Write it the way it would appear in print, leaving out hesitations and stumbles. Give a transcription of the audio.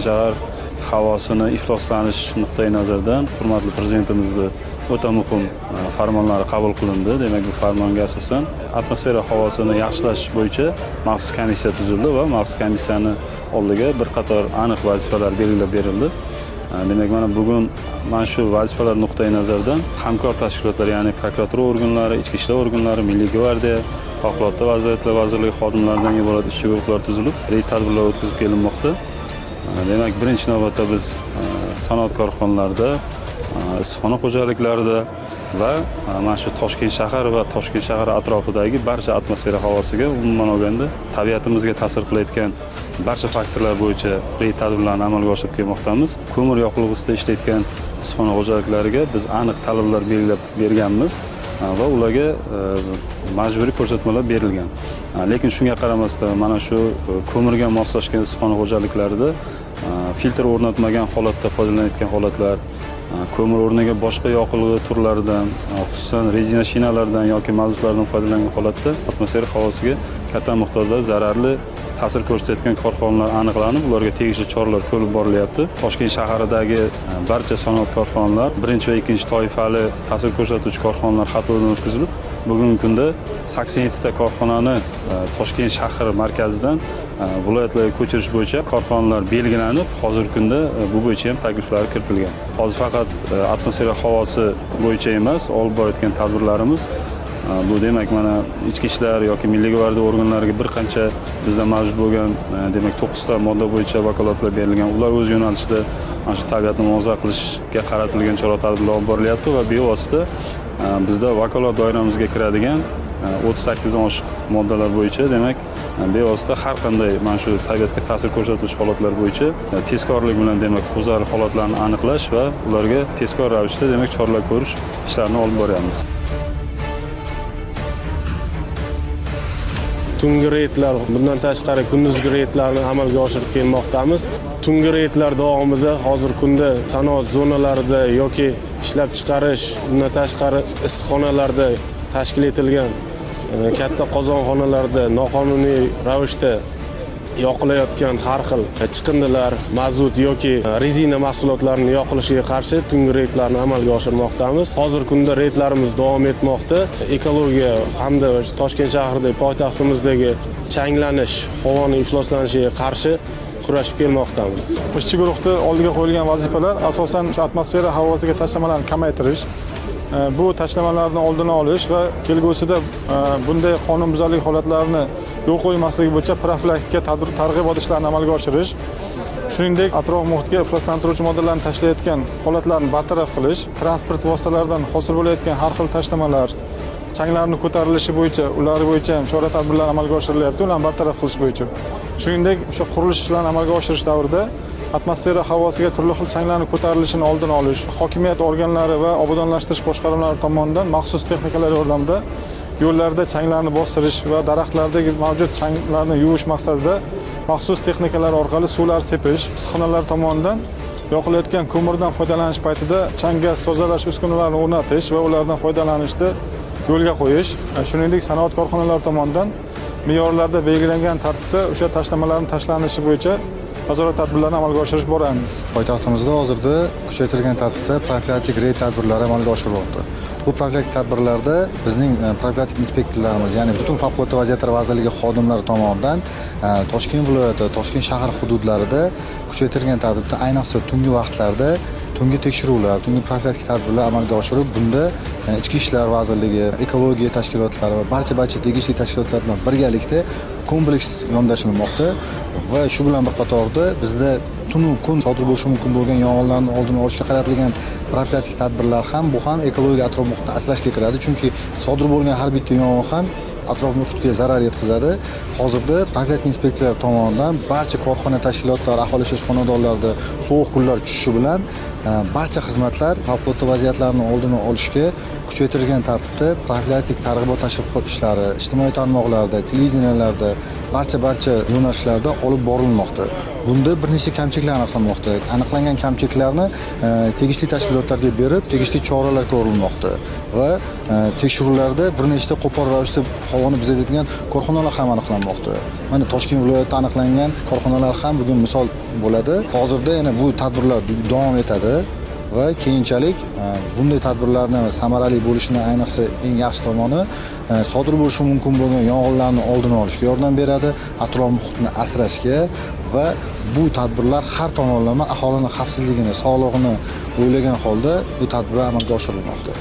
Toshkent shahar havosini ifloslanish nuqtai nazaridan hurmatli prezidentimizni o'ta muhim farmonlari qabul qilindi. Demak, bu farmonga asosan atmosfera havosini yaxshilash bo'yicha maxsus komissiya tuzildi va maxsus komissiyani oldiga bir qator aniq vazifalar belgilab berildi. Demak, mana bugun mana shu vazifalar nuqtai nazaridan hamkor tashkilotlar, ya'ni prokuratura organlari, ichki ishlar organlari, Milliy gvardiya, Favqulodda vaziyatlar vazirligi xodimlaridan iborat ishchi guruhlar tuzilib, reyd tadbirlar o'tkazib kelinmoqda. Demak, birinchi navbatda biz sanoat korxonalarida, issiqxona xo'jaliklarida va mana shu Toshkent shahar va Toshkent shahari atrofidagi barcha atmosfera havosiga, umuman olganda tabiatimizga ta'sir qilayotgan barcha faktorlar bo'yicha reyd tadbirlarini amalga oshirib kelmoqdamiz. Ko'mir yoqilg'isida ishlayotgan issiqxona xo'jaliklariga biz aniq talablar belgilab berganmiz va ularga majburiy ko'rsatmalar berilgan. Lekin shunga qaramasdan mana shu ko'mirga moslashgan issiqxona xo'jaliklarida filtr o'rnatmagan holatda foydalanayotgan holatlar, ko'mir o'rniga boshqa yoqilg'i turlaridan, xususan rezina shinalardan yoki mazutlardan foydalangan holatda atmosfera havosiga katta miqdorda zararli ta'sir ko'rsatayotgan korxonalar aniqlanib, ularga tegishli choralar ko'rib borilyapti. Toshkent shahridagi barcha sanoat korxonalar, birinchi va ikkinchi toifali ta'sir ko'rsatuvchi korxonalar xatlovdan o'tkazilib, bugungi kunda 87 ta korxonani Toshkent shahri markazidan viloyatlarga ko'chirish bo'yicha korxonalar belgilanib, hozirgi kunda bu bo'yicha ham takliflar kiritilgan. Hozir faqat atmosfera havosi bo'yicha emas, olib borayotgan tadbirlarimiz bu, demak, mana ichki ishlar yoki Milliy gvardiya organlariga bir qancha bizda mavjud bo'lgan demak, to'qqizta modda bo'yicha vakolatlar berilgan. Ular o'z yo'nalishida mana shu tabiatni muhofaza qilishga qaratilgan chora tadbirlar olib borilyapti va bevosita bizda vakolat doiramizga kiradigan 38dan oshiq moddalar bo'yicha, demak, bevosita har qanday mana shu tabiatga ta'sir ko'rsatuvchi holatlar bo'yicha tezkorlik bilan, demak, huquqbuzarlik holatlarini aniqlash va ularga tezkor ravishda, demak, choralar ko'rish ishlarini olib boryapmiz. Tungi reydlar, bundan tashqari kunduzgi reydlarni amalga oshirib kelmoqdamiz. Tungi reydlar davomida hozirgi kunda sanoat zonalarida yoki ishlab chiqarish, bundan tashqari issiqxonalarda tashkil etilgan katta qozonxonalarda noqonuniy ravishda yoqilayotgan har xil chiqindilar, mazut yoki rezina mahsulotlarini yoqilishiga qarshi tungi reydlarni amalga oshirmoqdamiz. Hozirgi kunda reydlarimiz davom etmoqda. Ekologiya hamda Toshkent shahridagi, poytaxtimizdagi changlanish, havoni ifloslanishiga qarshi kurashib kelmoqdamiz. Ishchi guruhni oldiga qo'yilgan vazifalar asosan shu atmosfera havosiga tashlamalarni kamaytirish, bu tashlamalarni oldini olish va kelgusida bunday qonunbuzarlik holatlarini yo'l qo'ymasligi bo'yicha profilaktika targ'ibot ishlarini amalga oshirish, shuningdek, atrof muhitga ifloslantiruvchi moddalarni tashlayotgan holatlarni bartaraf qilish, transport vositalaridan hosil bo'layotgan har xil tashlamalar, changlarni ko'tarilishi bo'yicha, ular bo'yicha ham chora tadbirlar amalga oshirilyapti, ularni bartaraf qilish bo'yicha. Shuningdek, o'sha qurilish ishlarini amalga oshirish davrida atmosfera havosiga turli xil changlarni ko'tarilishini oldini olish, hokimiyat organlari va obodonlashtirish boshqarmalari tomonidan maxsus texnikalar yordamida yo'llarda changlarni bostirish va daraxtlardagi mavjud changlarni yuvish maqsadida maxsus texnikalar orqali suvlar sepish, issiqxonalar tomonidan yoqilayotgan ko'mirdan foydalanish paytida chang gaz tozalash uskunalarini o'rnatish va ulardan foydalanishni yo'lga qo'yish, shuningdek, sanoat korxonalari tomonidan me'yorlarda belgilangan tartibda o'sha tashlamalarni tashlanishi bo'yicha nazorat tadbirlarini amalga oshirish boramiz. Poytaxtimizda hozirda kuchaytirilgan tartibda profilaktik reyd tadbirlari amalga oshirilyapti. Bu profilaktik tadbirlarda bizning profilaktik inspektorlarimiz, ya'ni butun Favqulodda vaziyatlar vazirligi xodimlari tomonidan Toshkent viloyati, Toshkent shahar hududlarida kuchaytirilgan tartibda, ayniqsa tungi vaqtlarda tungi tekshiruvlar, tungi profilaktik tadbirlar amalga oshirib, bunda Ichki ishlar vazirligi, ekologiya tashkilotlari va barcha tegishli tashkilotlar bilan birgalikda kompleks yondashilmoqda va shu bilan bir qatorda bizda tunu kun sodir bo'lishi mumkin bo'lgan yong'inlarni oldini olishga qaratilgan profilaktik tadbirlar ham, bu ham ekologiya, atrof muhitni asrashga kiradi, chunki sodir bo'lgan har bitta yong'in ham atrof muhitga zarar yetkazadi. Hozirda profilaktik inspektorlar tomonidan barcha korxona, tashkilotlar, aholi yashash xonadonlarida sovuq kunlar tushishi bilan barcha xizmatlar favqulodda vaziyatlarni oldini olishga kuchaytirilgan tartibda profilaktik targ'ibot tashviqot ishlari ijtimoiy tarmoqlarda, televideniyalarda, barcha yo'nalishlarda olib borilmoqda. Bunda bir nechta kamchiliklar aniqlanmoqda. Aniqlangan kamchiliklarni tegishli tashkilotlarga berib, tegishli choralar ko'rilmoqda va tekshiruvlarda bir nechta qo'pol ravishda Havoni buzadigan korxonalar ham aniqlanmoqda. Mana Toshkent viloyatida aniqlangan korxonalar ham bugun misol bo'ladi. Hozirda yana bu tadbirlar davom etadi va keyinchalik bunday tadbirlarni samarali bo'lishini, ayniqsa eng yaxshi tomoni, sodir bo'lishi mumkin bo'lgan yong'inlarni oldini olishga yordam beradi, atrof muhitni asrashga va bu tadbirlar har tomonlama aholini xavfsizligini, sog'lig'ini o'ylagan holda bu tadbirlar amalga oshirilmoqda.